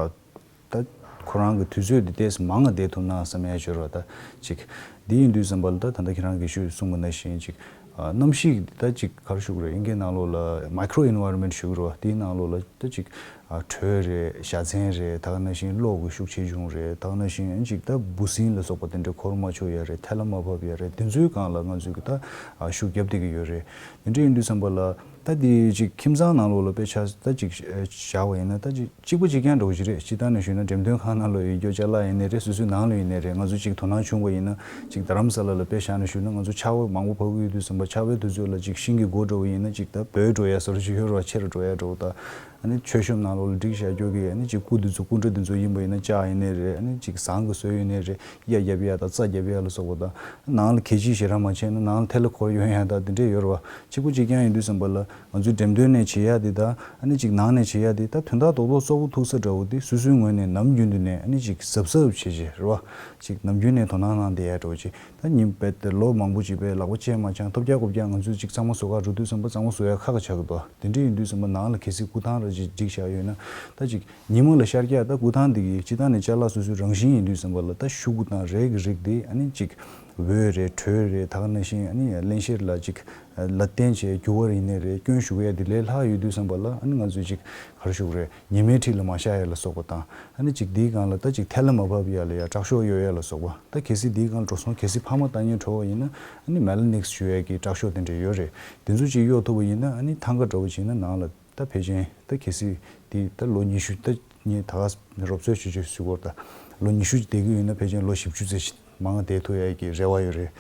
ད་ཁོ་རང་གི་དུས་ཚོད་དེ་ཏོག་ཙམ་མང་ང་བསྡད་ཐུབ་ན་བསམ་ཡ་ཡོད་རེད་བ། ད་ཅིག་དེ་ཡིན་དུས་ཙམ་པ་ལ། ད་ད་ལྟ་ཁྱེད་རང་གིས་ཞུས་གསུངས་པ་ནང་བཞིན་ཅིག་ཨ་གནམ་གཤིས་ད་ཅིག་ག་རེ་ཞུ་དགོས་རེད། ཨིན་སྐད་ནང་ལོགས་ལ་micro environment ཞུ་གི་རེད་བ། དེའི་ནང་ལོགས་ལ་ད་ཅིག་ཨ་དྲོད་རེད། བཞའ་ཚན་རེད། ད་ག་ནང་བཞིན་གློག་གི་ཤུགས་ཆེ་ཆུང་རེད། ད་ག་ནང་བཞིན་ཅིག་ད་འབུ་སྲིན་ལ་སོགས་པ་དེ་འདྲ་འཁོར་མ་ཆོག་ཡ་རེད། ཐལ་མ་བབས་ཡ་རེད། དེ་ཚོའི་སྒང་ལ་ང་ཚོས་གི་ད་ཨ་ཤུགས་རྒྱབ་བསྡད་ཀྱི་ཡོད་རེད། དེ་འདྲ་ཡིན་དུས་ཙམ་པ་ལ། ད་དེ་ཅིག་ཁྱིམ་ཚང་ནང་ལོགས་ལ་དཔེ་ཆ་ད་ཅིག་བཞག་པ་ཡིན་ན། ད་ཅིག་གཅིག་པ་གཅིག་རྐྱང་འདྲ་བོ་ཞིག་རེད། སྤྱིར་བཏང་ནས་ཞུས་ན། འགྲེམས་སྟོན་ཁང་ནང་ལོགས་ཡོད་རྒྱུ་ཅ་ལག་ཡིན་ནའི་རེད། སོ་སོའི་ནང་ལ་ཡིན་ནའི་རེད། ང་ཚོ་ཅིག་དོ་སྣང་བྱུང་བ་ཡིན་ན། ཅིག་རྡ་རམ་ས་ལ་ལ་དཔེ་བཞག་ནས་ཞུས་ན། ང་ཚོ་ཆར་པ་མང་པོ་བབས་ཀྱི་ཡོད་དུས་ཙམ་པ། ཆར་པའི་དུས་ཚོད་ལ་ཅིག་ཤིང་གི་སྒོ་འདྲ་བོ་ཡིན་ན། ཅིག་ད་བོས་འགྲོ་ཡ་བཟོ་འདྲ་ཅིག་ཡོད་རེད་བ། ཆེ་རུ་འགྲོ་ཡ་འདྲ་བོ། ད་ཨ་ནི་མཆོད་གཤོམ་ནང་ལོགས་ལ་སྒྲིག་བཞག་རྒྱུ་གི། ཨ་ནི་ཅིག་སྐུ་དེ་ཚོ། སྐུ་འདྲ་དེ་ཚོ་ཡིན་པ་ཡིན་ན། ལྕགས་ཡིན་ནའི་རེད། ཨ་ནི་ཅིག་ཟངས་ཀྱིས་བཟོས་ཡིན་ནའི་རེད། གཡའ་རྒྱབ་ཡ་དང་རྩྭ་རྒྱབ་ཡ་ལ་སོགས་པ་དང་། ནང་ལ་གད་ཕྱིས་ཞེ་དྲག་མ་བྱས་ན། ནང་ལ་ཐལ་ལ་འཁོར་ཡོང་ཡ་དང་དེ་འདྲས་ཡོད་རེད་བ། གཅིག་པ་གཅིག་རྐྱང་ཡིན་དུས་ཙམ་པ་ལ། ང་ཚོའི་འགྲེམས་སྟོན་ནས་བྱེད་ཡ་དེ་དང་། ཨ་ནི་ཅིག་ནང་ནས་བྱེད་ཡ་དེ། ད་དོན་དག་རྡོག་རྡོག་གཙོ་བོ་ཐུག་ས་འདྲ་བོ་དེ། སོ་སོའི་ངོས་ནས་ནམ་རྒྱུན་དུ་ནས་ཨ་ནི་ཅིག་གཟབ་གཟབ་བྱེད་བྱེད་རེད་བ། ཅིག་ནམ་རྒྱུན་ནས་དོ་སྣང་གནང་བསྡད་ཡ་འདྲ་བོ་ཅིག་ད་ཉིན་རྦད་དེ་ལོ་མང་པོ་ཅིག་པའི་ལག་པ་བཅད་མ་བཅད། ཐོབ་རྒྱག་གོ་རྒྱག་ང་ཚོས་ཅིག་ཚང་མ་བཟོ་ག་འགྲོ་དུས་ཙམ་པ། ཚང་མ་བཟོ་ཡ་ཁག་ཁག་ཆགས་ཀྱི་འདུག་དེ་འདྲ་ཡིན་དུས་ཙམ་པ། ནང་ལ་གལ་སྲིད་སྐུ་ཐང་ར་ཅིག་སྒྲིག་བཞག་ཡོད་ན། ད་ཅིག་ཉིན་མོ་ལ་ཤར་རྒྱག་ད་སྐུ་ཐང་འདི་གི་སྤྱིར་བཏང་ནས་ཅ་ལག་སོ་སོའི་རང་བཞིན་ཡིན་དུས་ཙམ་པ་ལ། ད་ཤུ་གུ་དང་རས་ཀྱི་རིགས་འདི། ཨ་ནི་ཅིག་འོད་རེད། དྲོད་རེད། ད་ག་ནང་བཞིན་ཨ་ནི་བརླན་གཤེར་ལ་ཅིག་ལ་བརྟེན་བྱས་འགྱུར་བ་ཡིན་ནའི་རེད། སྐྱོན་ཞུགས་ཡ་འདི་ལས་སླ་ཡོད་དུས་ཙམ་པ་ལ། ཨ་ནི་ང་ཚོས་ཅིག་ག་རེ་ཞུ་དགོས་རེད། ཉི་མའི་འཁྲིས་ལ་མ་ཤར་ཡ་ལ་སོགས་པ་དང་། ཨ་ནི་ཅིག་འདིའི་སྒང་ལ་ད་ཅིག་ཐལ་ལ་མ་བབས་ཡ་ལ་ཡ་དྲག་ཤོས་གཡོག་ཡ་ལ་སོགས་པ། ད་གལ་སྲིད་འདིའི་སྒང་ལ་འགྲོ་སོང་གལ་སྲིད་འཕར་མ་བཏང་སྙིང་བྲོ་བ་ཡིན་ན། ཨ་ནི་མེ་ལ་ནིག་ཞུ་ཡ་གི་དྲག་ཤོས་དེ་འདྲ་ཡོད་རེད། དེ་ཚོ་ཅིག་གཡོག་ཐུབ་པ་ཡིན་ན། ཨ་ནི་ཐང་ག་འདྲ་བོ་བྱས་ན། ནང་ལ་ད་ཕལ་ཆེར་ད་གལ་སྲིད་འདི་ད་ལོ་ཉི་ཤུ། ད་ངས་ད་ག་རོབ་ཚོད་ཆུ་ཆུ་ཞུ་གོ་ད་ལོ་ཉི་ཤུ་ཅིག་བསྡད་ཀྱི་ཡོད་ན། ཕལ་ཆེར་ལོ་བཞི་བཅུ་ཙམ་ཞིག་མང་བ་བསྡད་ཐུབ་ཡ་གི་རེ་བ་ཡོད་རེད།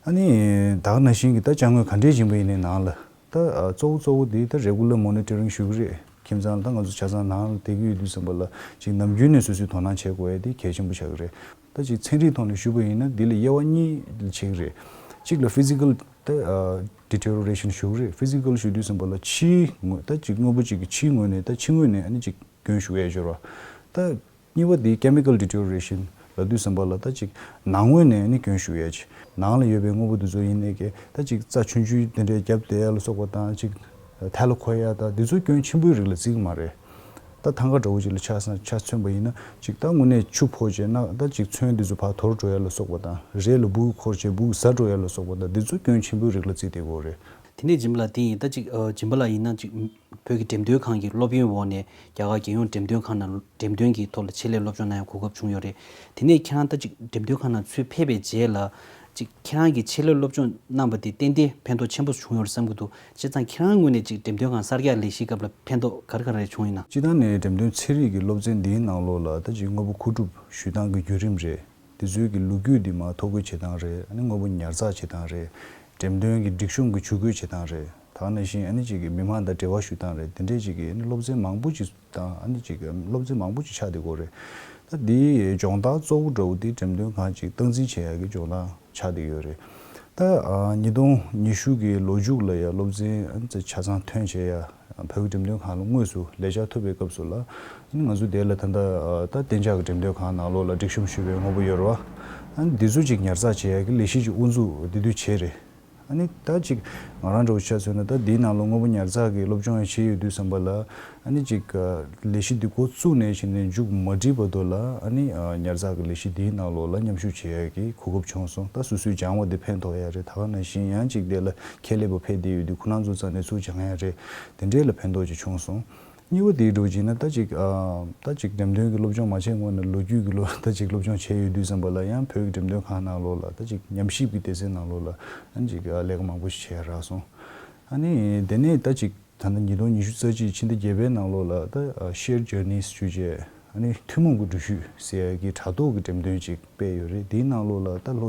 ཨ་ནི་ད་ག་ནང་བཞིན་གྱི་ད་ཅ་དངོས་ག་འདྲས་ཡིན་པ་ཡིན་ནའི། ནང་ལ་ད་ཨ་གཙོ་བོ་གཙོ་བོ་འདི་ད་regular monitoring ཞུ་གི་རེད། ཁྱིམ་ཚང་ལ་ད་ང་ཚོ་ཆ་ཚང་ནང་ལ་བསྡད་ཀྱི་ཡོད་དུས་ཙམ་པ་ལ། ཅིག་ནམ་རྒྱུན་ནས་སོ་སོས་དོ་སྣང་བྱེད་དགོས་ཡ་དེ་གལ་ཆེན་པོ་ཆགས་ཀྱི་རེད། ད་ཅིག་ཚན་རིག་ཐོག་ནས་ཞུས་པ་ཡིན་ན། འདི་ལ་དབྱེ་བ་གཉིས་ཕྱེ་གི་རེད། གཅིག་ལ་physical ད་ཨ་deterioration ཞུ་གི་རེད། physical ཞུ་དུས་ཙམ་པ་ལ་ཕྱིའི་ངོས། ད་ཅིག་དངོས་པོ་ཅིག་གི་ཕྱིའི་ངོས་ནས། ད་ཕྱི་ངོས་ནས་ཨ་ནི་ཅིག་སྐྱོན་ཞུགས་ཡ་ཡོད་རེད་བ། ད་གཉིས་པ་དེ་chemical deterioration ལབ་དུས་ཙམ་པ་ལ། ད་ཅིག་ནང་ངོས་ནས་ཨ་ནི་སྐྱོན་ཞུགས་ཡ་ཅིག་ནང་ལ་ཡོད་པའི་དངོས་པོ་དེ་ཚོ་ཡིན་ནའི་གི། ད་ཅིག་རྩྭ་ཆུང་ཆུང་དེ་འདྲའི་རྒྱབ་བསྡད་ཡ་ལ་སོགས་པ་དང་། ཅིག་ཐལ་ལ་འཁོར་ཡ་དང་། དེ་ཚོ་སྐྱོན་ཆེན་པོའི་རིགས་ལ་བརྩི་གི་མ་རེད། ད་ཐང་ག་འདྲ་བོ་ཅིག་ལ་ཆ་ས་ཆ་མཚོན་པ་ཡིན་ན། ཅིག་ད་དངོས་གནས་ཆུ་ཕོག་བྱས་ན། ད་ཅིག་ཚོན་དེ་ཚོ་ཕར་དོར་འགྲོ་ཡ་ལ་སོགས་པ་དང་། རས་ལ་སྦུག་འཁོར་བྱས་སྦུག་ཟ་འགྲོ་ཡ་ལ་སོགས་པ་དང་། དེ་ཚོ་སྐྱོན་ཆེན་པོའི་རིགས་ལ་བརྩི་བསྡད་ཀྱི་ཡོད་རེད། དེ་ནས་སྦྱིན་པ་ལགས། དེ་ཡིན་ད་ཅིག་ཨ་སྦྱིན་པ་ལགས་ཡིན་ན། ཅིག་བོད་ཀྱི་འགྲེམས་སྟོན་ཁང་གི་སློབ་ཡོན་འོག་ནས་རྒྱ་གར་རྒྱལ་ཡོངས་འགྲེམས་སྟོན་ཁང་ནང་འགྲེམས་སྟོན་གྱི་ཐོག་ལ་ཆེད་ལས་སློབ་སྦྱོང་གནང་ཡ་གོ་སྐབས་བྱུང་ཡོད་རེད། དེ་ནས་ཁྱེད་རང་ད་ཅིག་འགྲེམས་སྟོན་ཁང་ནང་ཚུར་ཕེབས་པའི་རྗེས་ལ། ཅིག་ཁྱེད་རང་གིས་ཆེད་ལས་སློབ་སྦྱོང་གནང་པ་དེ་ཏན་ཏན་ཕན་ཐོགས་ཆེན་པོ་བྱུང་ཡོད་རེད་བསམ་གྱི་འདུག་བྱས་ཙང་ཁྱེད་རང་ངོས་ནས་ཅིག་འགྲེམས་སྟོན་ཁང་གསར་རྒྱག་ལས་གཞིའི་སྐབས་ལ་ཕན་ཐོགས་ག་རེ་ག་རེ་བྱུང་ཡོད་ན། སྤྱིར་བཏང་ནས་འགྲེམས་སྟོན་ཚན་རིག་གི་སློབ་ཚན་འདིའི་ནང་ལོགས་ལ། ད་ཅིག་དངོས་པོ་མཁོ་སྒྲུབ་ཞུ་སྟངས་ཀྱི་བརྒྱུད་རིམ་རེད། དེ་ཚོའི་གི་ལོ་རྒྱུས་འདི་མར་ཐོ་འགོད་བྱེད་སྟངས་རེད། ཨ་ནི་དངོས་པོ་ཉར་ཚགས་བྱེད་སྟངས་རེད། འགྲེམས་སྟོན་གྱི་སྒྲིག་གཤོམ་གྱི་ཇུས་འགོད་བྱེད་སྟངས་རེད། ད་ག་ནང་བཞིན་ཨ་ནི་ཅིག་གི་མི་མང་དང་འབྲེལ་བ་ཞུ་སྟངས་རེད། དེ་འདྲས་ཅིག་གི་ཨ་ནི་སློབ་ཚན་མང་པོ་ཅིག་དང་ཨ་ནི་ཅིག་གི་སློབ་ཚན་མང་པོ་ཅིག་ཆགས་བསྡད་ཡོད་རེད། ད་འདིའི་སྦྱོང་བརྡར་གཙོ་བོ་འདྲ་བོ་འདི་འགྲེམས་སྟོན་ཁང་ཅིག་སྟངས་འཛིན་བྱེད་ཡག་གི་སྦྱོང་བརྡར་ཆགས་བསྡད་ཡོད་རེད། ད་ཨ་ཉིས་སྟོང་ཉི་ཤུ་གི་ལོ་མཇུག་ལ་ཡ་སློབ་ཚན་ཨ་ནི་ཆ་ཚང་ཐོན་བྱས་ཡ་བོད་ཀྱི་འགྲེམས་སྟོན་ཁང་ལ་དངོས་སུ་ལས་བྱ་ཐོབ་པའི་སྐབས་སུ་ལ་ཨ་ནི་ང་ཚོ་དེ་ལ་ད་ལྟ་ཨ་ད་གཏན་འཇགས་ཀྱི་འགྲེམས་སྟོན་ཁང་ནང་ལོགས་ལ་སྒྲིག་གཤོམ་ཞུས་པའི་དངོས་པོ་ཡོད་རེད་བ། ཨ་ནི་འདི་ཚོ་ཅིག་ཉར་ཚགས་བྱེད་ཡ་གི་ལས་གཞི་ཅིག་དབུ་འཛུགས་དེ་དུས་བྱས་རེད། ཨ་ནི་ད་ཅིག་ང་རང་འདྲ་བོ་ཆ་མཚོན་ན་ད་འདིའི་ནང་ལོགས་དངོས་པོ་ཉར་ཚགས་ཀྱི་སློབ་སྦྱོང་ཡང་བྱས་ཡོད་དུས་ཙམ་པ་ལ་ཨ་ནི་ཅིག་ལས་གཞི་འདི་འགོ་བཙུགས་ནས་བྱས་ནས་མཇུག་མ་སྒྲིལ་བར་དུ་ལ་ཨ་ནི་ཉར་ཚགས་ཀྱི་ལས་གཞི་འདིའི་ནང་ལོགས་ལ་མཉམ་ཞུགས་བྱེད་ཡག་གི་གོ་སྐབས་བྱུང་སོང་། ད་སོ་སོས་སྦྱང་བ་འདི་ཕན་ཐོགས་ཡ་རེད། ད་ག་ནང་བཞིན་ཡང་ཅིག་དེ་ལ་ཁྱད་ལས་པ་ཕེབས་བསྡད་ཡོད་དུས་ཁོ་རང་ཚོ་རྩ་ནས་ཚུར་སྦྱང་ཡ་རེད། དེ་འདྲས་ལ་ཕན་ཐོགས་ཅིག་བྱུང་སོང་། གཉིས་པ་དེའི་འགྲོ་བྱས་ན་ད་ཅིག་ཨ་ད་ཅིག་འགྲེམས་སྟོན་གྱི་སློབ་སྦྱོང་མ་བྱས་སྔོན་ནས་ལོ་རྒྱུས་ཀྱི་ལོ་ད་ཅིག་སློབ་སྦྱོང་བྱས་ཡོད་དུས་ཙམ་པ་ལ་ཡང་བོད་ཀྱི་འགྲེམས་སྟོན་ཁང་ནང་ལོགས་ལ་ད་ཅིག་ཉམས་ཞིབ་ཀྱི་སྡེ་ཚན་ནང་ལོགས་ལ་ཨ་ཅིག་ཨ་ལས་ཀ་མང་པོ་ཞིག་བྱས་རག་སོང་། ཨ་ནི་དེ་ནས་ད་ཅིག་ད་ལྟ་ཉིས་སྟོང་ཉི་ཤུ་རྩ་གཅིག་ཕྱི་ཟླ་བརྒྱད་པའི་ནང་ལོགས་ལ་ད་ཨ་Shared Journeys ཞུ་བྱས་ཨ་ནི་ཐུན་མོང་གི་འགྲུལ་བཞུད་ཟེར་ཡ་གི་དྲ་ཐོག་གི་འགྲེམས་སྟོན་ཅིག་སྤེལ་ཡོད་རེད། དེའི་ནང་ལོགས་ལ་ད་ལྷོ་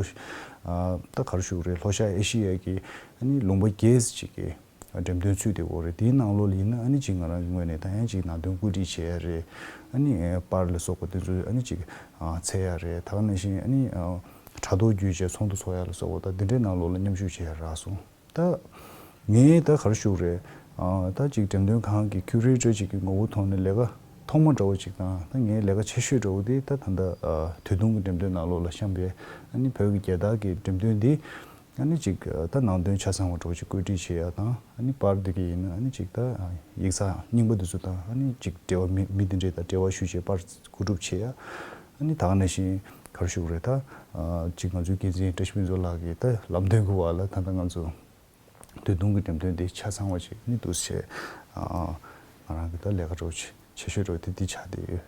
ཨ་ད་ག་རེ་ཞུ་དགོས་རེད། ལྷོ་ཤར་ཨེ་ཤི་ཡ་གི་ཨ་ནི་ལུང་པ་བརྒྱད་ཅིག་གི་འགྲེམས་སྟོན་ཚུད་བསྡད་ཡོད་རེད། དེའི་ནང་ལོགས་ལ་ཡིན་ན་ཨ་ནི་ཅིག་ང་རང་གི་ངོས་ནས་ད་ཡང་ཅིག་ནང་དོན་བཀོད་སྒྲིག་བྱེད་ཡ་རེད། ཨ་ནི་པར་ལ་སོགས་པ་དེ་ཚོ་ཨ་ནི་ཅིག་འཚོལ་ཡ་རེད། ད་ག་ནང་བཞིན་ཨ་ནི་དྲ་ཐོག་བརྒྱུད་བྱས་ཚོགས་འདུ་ཚོགས་ཡ་ལ་སོགས་པ་ད་འདི་འདྲའི་ནང་ལོགས་ལ་མཉམ་ཞུགས་བྱེད་ཡ་རག་སོང་། ད་ངས་ད་ག་རེ་ཞུ་དགོས་རེད། ད་ཅིག་འགྲེམས་སྟོན་ཁང་གི་ཁྱུ་རེ་ཊར་ཅིག་གི་ངོ་བོ་ཐོག་ནས་ལས་ཀ་ཐོག་མ་འདྲ་བོ་ཅིག་དང་ད་ངའི་ལས་ཀ་ཆེ་ཤོས་འདྲ་བོ་དེ་ད་ད་ལྟ་དུས་ཐུང་གི་འགྲེམས་སྟོན་ནང་ལོགས་ལ་བཤམས་པའི་ཨ་ནི་བོད་ཀྱི་རྒྱལ་དར་གྱི་འགྲེམས་སྟོན་འདི། ཨ་ནི་ཅིག་ད་ནང་དོན་ཆ་ཚང་བ་འདྲ་བོ་ཅིག་བཀོད་སྒྲིག་བྱེད་ཡ་དང་ཨ་ནི་པར་འདི་ག་ཡིན་ན་ཨ་ནི་ཅིག་ད་ཡིག་ཚགས་རྙིང་པ་འདི་ཚོ་དང་ཨ་ནི་ཅིག་འབྲེལ་བ་མི་མི་འདི་འདྲས་དང་འབྲེལ་བ་ཞུ་བྱས་པར་བརྐོ་སྒྲུབ་བྱེད་ཡ། ཨ་ནི་ད་ག་ནང་བཞིན་ག་རེ་ཞུ་དགོས་རེད། ད་ཅིག་ང་ཚོའི་འགན་འཛིན་བཀྲ་ཤིས་ཕུན་ཚོགས་ལགས་ཀྱིས་ད་ལམ་སྟོན་གྱི་བར་ལ་ད་ལྟ་ང་ཚོ་དུས་ཐུང་གི་འགྲེམས་སྟོན་འདི་ཆ་ཚང་བ་ཅིག་ཨ་ནི་འདུག་སེ་བྱས་ང་རང་གི་ད་ལས་ཀ་འདྲ་བོ་ཅིག་ཆེ་ཤོས་འདྲ་བོ་དེ་འདི་ཆགས་བསྡད་ཡོད།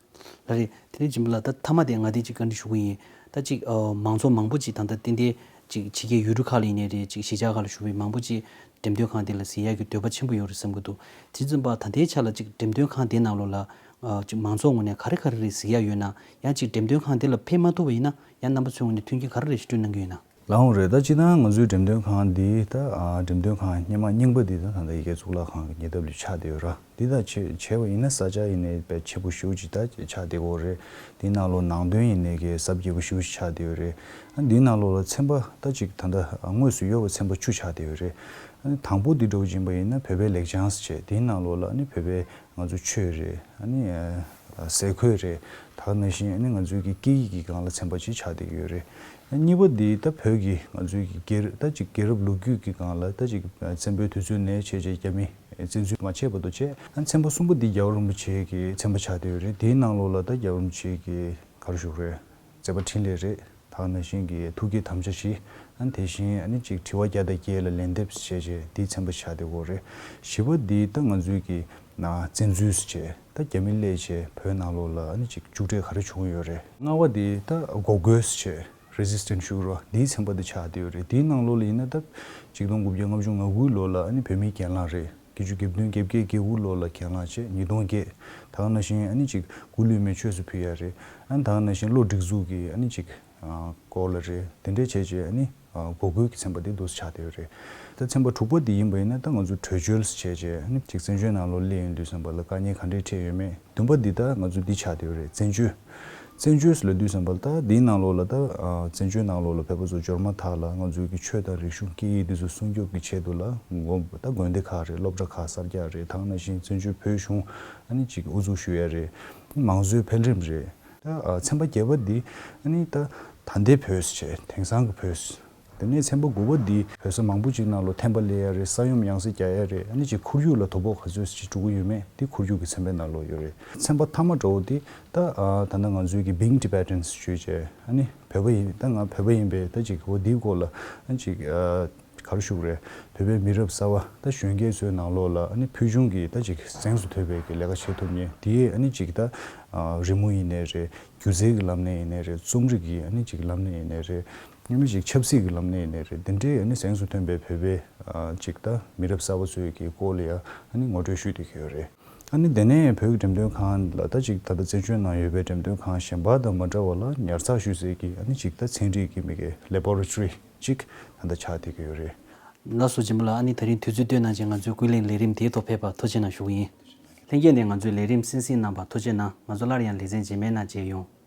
ལགས་རེད། དེ་ནས་སྦྱིན་པ་ལགས་ད་མཐའ་མ་དེ་ང་དེ་ཅིག་བཀའ་འདྲི་ཞུ་གི་ཡིན། ད་ཅིག་ཨ་མང་ཚོགས་མང་པོ་ཅིག་ད་ལྟ་ཏན་ཏན་ཅིག་ཕྱི་རྒྱལ་ཡུལ་གྲུ་ཁག་ལ་ཡིན་ནའི་རེད། ཅིག་གཞིས་ཆགས་ཁག་ལ་བཞུགས་པའི་མང་པོ་ཅིག་འགྲེམས་སྟོན་ཁང་དེ་ལ་གཟིགས་ཡག་གི་འདོད་པ་ཆེན་པོ་ཡོད་རེད་བསམ་གྱི་འདུག་དེ་ཙམ་པ་ད་ལྟའི་ཆ་ལ་ཅིག་འགྲེམས་སྟོན་ཁང་དེ་ནང་ལོགས་ལ་ཨ་ཅིག་མང་ཚོགས་ངོས་ནས་ག་རེ་ག་རེ་རེ་གཟིགས་ཡག་ཡོད་ན། ཡང་ཅིག་འགྲེམས་སྟོན་ཁང་དེ་ལ་ཕེབས་མ་ཐུབ་པ་ཡིན་ན་ཡང་རྣམ་པ་ཚོའི་ངོས་ནས་མཐུན་རྐྱེན་ག་རེ་རེ་ཞིག་བསྐྲུན་གནང་གི་ཡོད་ན། ལགས་འོང་རེད། ད་སྤྱིར་བཏང་ང་ཚོའི་འགྲེམས་སྟོན་ཁང་འདི་ད་ཨ་འགྲེམས་སྟོན་ཁང་སྔོན་མ་རྙིང་པ་འདི་ད་ད་ལྟ་ཡ་གི་གཙུག་ལག་ཁང་གི་ཉེ་འདབས་ལ་ཆགས་བསྡད་ཡོད་ར། འདི་ད་བྱས་བྱས་པ་ཡིན་ན་ས་ཆ་ཡིན་ནའི་དཔེ་ཆེ་པོ་ཞེ་པོ་ཅིག་ད་ཆགས་བསྡད་ཡོད་རེད། འདིའི་ནང་ལོགས་ནང་དོན་ཡིན་ནའི་གི་གཟབ་རྒྱས་པོ་ཞེ་པོ་ཅིག་ཆགས་བསྡད་ཡོད་རེད། ཨ་འདིའི་ནང་ལོགས་ལ་ཚན་པ་ད་ཅིག་ད་ལྟ་དངོས་སུ་ཡོད་པ་ཚན་པ་བཅུ་ཆགས་བསྡད་ཡོད་རེད། ཨ་ནི་དང་པོ་འདི་འདྲ་བོ་ཡིན་པ་ཡིན་ན་བོད་པའི་ལེགས་བྱང་ཟེར་བྱས་དེའི་ནང་ལོགས་ལ་ཨ་ནི་བོད་པའི་ང་ཚོ་ཆོས་རེད། ཨ་ནི་ཟས་གོས་རེད། ད་ག་ནང་བཞིན་ཨ་ནི་ང་ཚོའི་གི་སྐད་ཡིག་གི་སྒང་ལ་ཚན་པ་ཅིག་ཆགས་བསྡད་ཀྱི་ཡོད་རེད། ཨ་གཉིས་པ་འདི་ད་བོད་ཀྱི་ང་ཚོའི་གི་རྒྱལ་ད་ཅིག་རྒྱལ་རབས་ལོ་རྒྱུས་ཀྱི་སྒང་ལ་ད་ཅིག་བཙན་པོའི་དུས་ཚོད་ནས་བྱས་རྗེས་རྒྱ་མི་བཙན་འཛུལ་མ་བྱས་བར་དུ་བྱས། ཨ་ཚན་པ་གསུམ་པ་འདི་རྒྱལ་བ་རིན་པོ་ཆེ་གི་ཚན་པ་ཆགས་བསྡད་ཡོད་རེད། དེའི་ནང་ལོགས་ལ་ད་རྒྱལ་བ་རིན་པོ་ཆེ་གི་ག་རེ་ཞུ་དགོས་རེད། མཛད་པ་འཕྲིན་ལས་རེད། ད་ག་ནང་བཞིན་གྱི་ཐུགས་བསྐྱེད་དམ་བཅའ་བཞི། ཨ་ནི་དེ་བཞིན་ཨ་ནི་ཅིག་དྲི་བ་བརྒྱ་དང་བརྒྱད་ལ་ལན་འདེབས་བྱས་རྗེས་དེའི་ཚན་པ་ཆགས་བསྡད་ཡོད་རེད། བཞི་པ་འདི་ད་ང་ཚོའི་གི་ན་བཙན་འཛུལ་བྱས་ད་རྒྱ་མི་སླེབས་རྗེས་བོད་ནང་ལོགས་ལ་ཨ་ནི་ཅིག་མཇུག་འབྲས་ག་རེ་བྱུང་ཡོད་རེད། ལྔ་པ་འདི་ད་འགོག་རྒོལ་བྱས་རེ་སི་སི་ཊེན་ཊི་ཞུ་རོགས་འདིའི་ཚན་པ་འདི་ཆགས་བསྡད་ཡོད་རེད། དེའི་ནང་ལོགས་ལ་ཡིན་ན་ད་ཆིག་སྟོང་དགུ་བརྒྱ་ལྔ་བཅུ་ང་དགུའི་ལོ་ལ་ཨ་ནི་བོད་མིའི་གྱེན་ལངས་རེད། བརྒྱད་ཅུ་གྱ་བདུན་གྱ་བརྒྱད་གྱ་དགུ་ལོ་ལ་གྱེན་ལངས་བྱས་ཉིས་སྟོང་བརྒྱད། ད་ག་ནང་བཞིན་ཨ་ནི་ཅིག་སྐུ་ལུས་མེ་མཆོད་སུ་ཕུལ་ཡ་རེད། ཨ་ནི་ད་ག་ནང་བཞིན་བློ་སྒྲིག་འཛུགས་ཀྱི་ཨ་ནི་ཅིག་སྐོར་ལ་རེད། དེ་འདྲས་བྱས་བྱས་ཨ་ནི་འགོག་རྒོལ་གྱི་ཚན་པ་དེ་འདུག་སེ་ཆགས་བསྡད་ཡོད་རེད། ད་ཚན་པ་དྲུག་པ་དེ་ཡིན་པ་ཡིན་ན་ད་ང་ཚོ་བྲོས་བྱོལ་བྱས་བྱས་ཨ་ནི་ཅིག་བཙན་བྱོལ་ནང་ལོགས་སླེབས་ཡོང་དུས་ཙམ་པ་ལ་དཀའ་ངལ་ག་འདྲས་འཕྲད་ཡོད་མེད། བདུན་པ་འདི་ད་ང་ཚོ་འདི་ཆགས་བསྡད་ཡོད་རེད། བཙན་བྱོལ། བཙན་བྱོལ་ལབ་དུས་ཙམ་པ་ལ་ད་འདིའི་ནང་ལོགས་ལ་ད་ཨ་བཙན་བྱོལ་ནང་ལོགས་ལ་བོད་པ་ཚོ་འབྱོར་མ་ཐག་ལ་ང་ཚོའི་གི་ཆོས་དང་རིག་གཞུང་སྐད་ཡིག་འདི་ཚོ་སྲུང་སྐྱོབ་ཀྱི་ཆེད་དུ་ལ་ངོ་ད་དགོན་སྡེ་ཁག་རེད། སློབ་གྲྭ་ཁག་གསར་རྒྱག་རེད། ད་ག་ནང་བཞིན་བཙན་བྱོལ་བོད་གཞུང་ཨ་ནི་ཅིག་དབུ་འཛུགས་ཞུ་ཡ་རེད། མང་གཙོའི་འཕེལ་རིམ་རེད། ད་ཨ་ཚན་པ་བརྒྱད་པ་འདི་ཨ་ནི་ད་ད་ལྟའི་བོད་ཟེར་བྱས་དེང་སང་གི་བོད། དེ་ནས་ཚན་པ་དགུ་པ་འདི་བོད་ས་མང་པོ་ཅིག་ནང་ལོགས་ཐེམ་པ་སླེབས་ཡ་རེད། ས་ཡོམ་ཡང་སེ་རྒྱག་ཡ་རེད། ཨ་ནི་ཅིག་ཁོར་ཡུག་ལ་དོ་ཕོག་ག་ཚོད་ཅིག་འགྲོ་གི་ཡོད་མེད་འདི་ཁོར་ཡུག་གི་ཚན་པའི་ནང་ལོགས་ཡོད་རེད། ཚན་པ་ཐ་མ་འདྲ་བོ་འདི་ད་ཨ་ད་ལྟ་ང་ཚོའི་གི་Being Tibetans ཞུས་བྱས་ཨ་ནི་བོད་པ་ཡིན་ད་ང་བོད་པ་ཡིན་པས་ད་ཅིག་འོ་འདིའི་སྐོར་ལ་ཨ་ཅིག་ཨ་ག་རེ་ཞུ་དགོས་རེད། བོད་པའི་མི་རབས་གསར་པ་ད་གཞོན་སྐྱེས་ཚོའི་ནང་ལོགས་ལ་ཨ་ནི་ཕུལ་བྱུང་གི་ད་ཅིག་གཟེངས་སུ་ཐོན་པའི་གི་ལས་ཀ་བྱེད་ཐུབ་མཁན་དེའི་ཨ་ནི་ཅིག་ད་ཨ་རི་མོ་ཡིན་ནའི་རེད། སྒྱུ་རྩལ་གྱི་ལམ་ནས་ཡིན་ནའི་རེད། རྩོམ་རིག་གི་ཨ་ནི་ཅིག་ལམ་ནས་ཡིན་ནའི་རེད། ཨ་ནི་ཅིག་ཆབ་སྲིད་ཀྱི་ལམ་ནས་ཡིན་ནའི་རེད། དེ་འདྲའི་ཨ་ནི་གཟེངས་སུ་ཐོན་པའི་བོད་པའི་ཨ་ཅིག་ད་མི་རབས་གསར་པ་ཚོའི་གི་སྐོར་ལ་ཡང་ཨ་ནི་ངོ་སྤྲོད་ཞུས་བསྡད་ཀྱི་ཡོད་རེད། ཨ་ནི་དེ་ནས་བོད་ཀྱི་འགྲེམས་སྟོན་ཁང་ལ་ད་ཅིག་ད་ལྟ་བཙན་བྱོལ་ནང་ཡོད་པའི་འགྲེམས་སྟོན་ཁང་གཞན་པ་དང་མ་འདྲ་བ་ལ་ཉར་ཚགས་ཞུ་སའི་གི་ཨ་ནི་ཅིག་ད་ཚན་རིག་གི་མི་གི་Laboratory ཅིག་ད་ལྟ་ཆགས་བསྡད་ཀྱི་ཡོད་རེད། ལགས་སོ་སྦྱིན་པ་ལགས། ཨ་ནི་དེ་རིང་དུས་ཚོད་བཏོན་གནང་བྱས་ང་ཚོའི་ཀུན་གླེང་ལས་རིམ་དེའི་ཐོག་ཕེབས་པར་ཐུགས་རྗེ་གནང་ཞུ་གི་ཡིན། ལྷན་རྒྱས་ནས་ང་ཚོའི་ལས་རིམ་གསན་གཟིགས་གནང་བར་ཐུགས་རྗེ་གནང་། ང་ཚོ་སླར་ཡང་ལེ་ཚན་རྗེས་མའི་ནང་མཇལ་ཡོང་།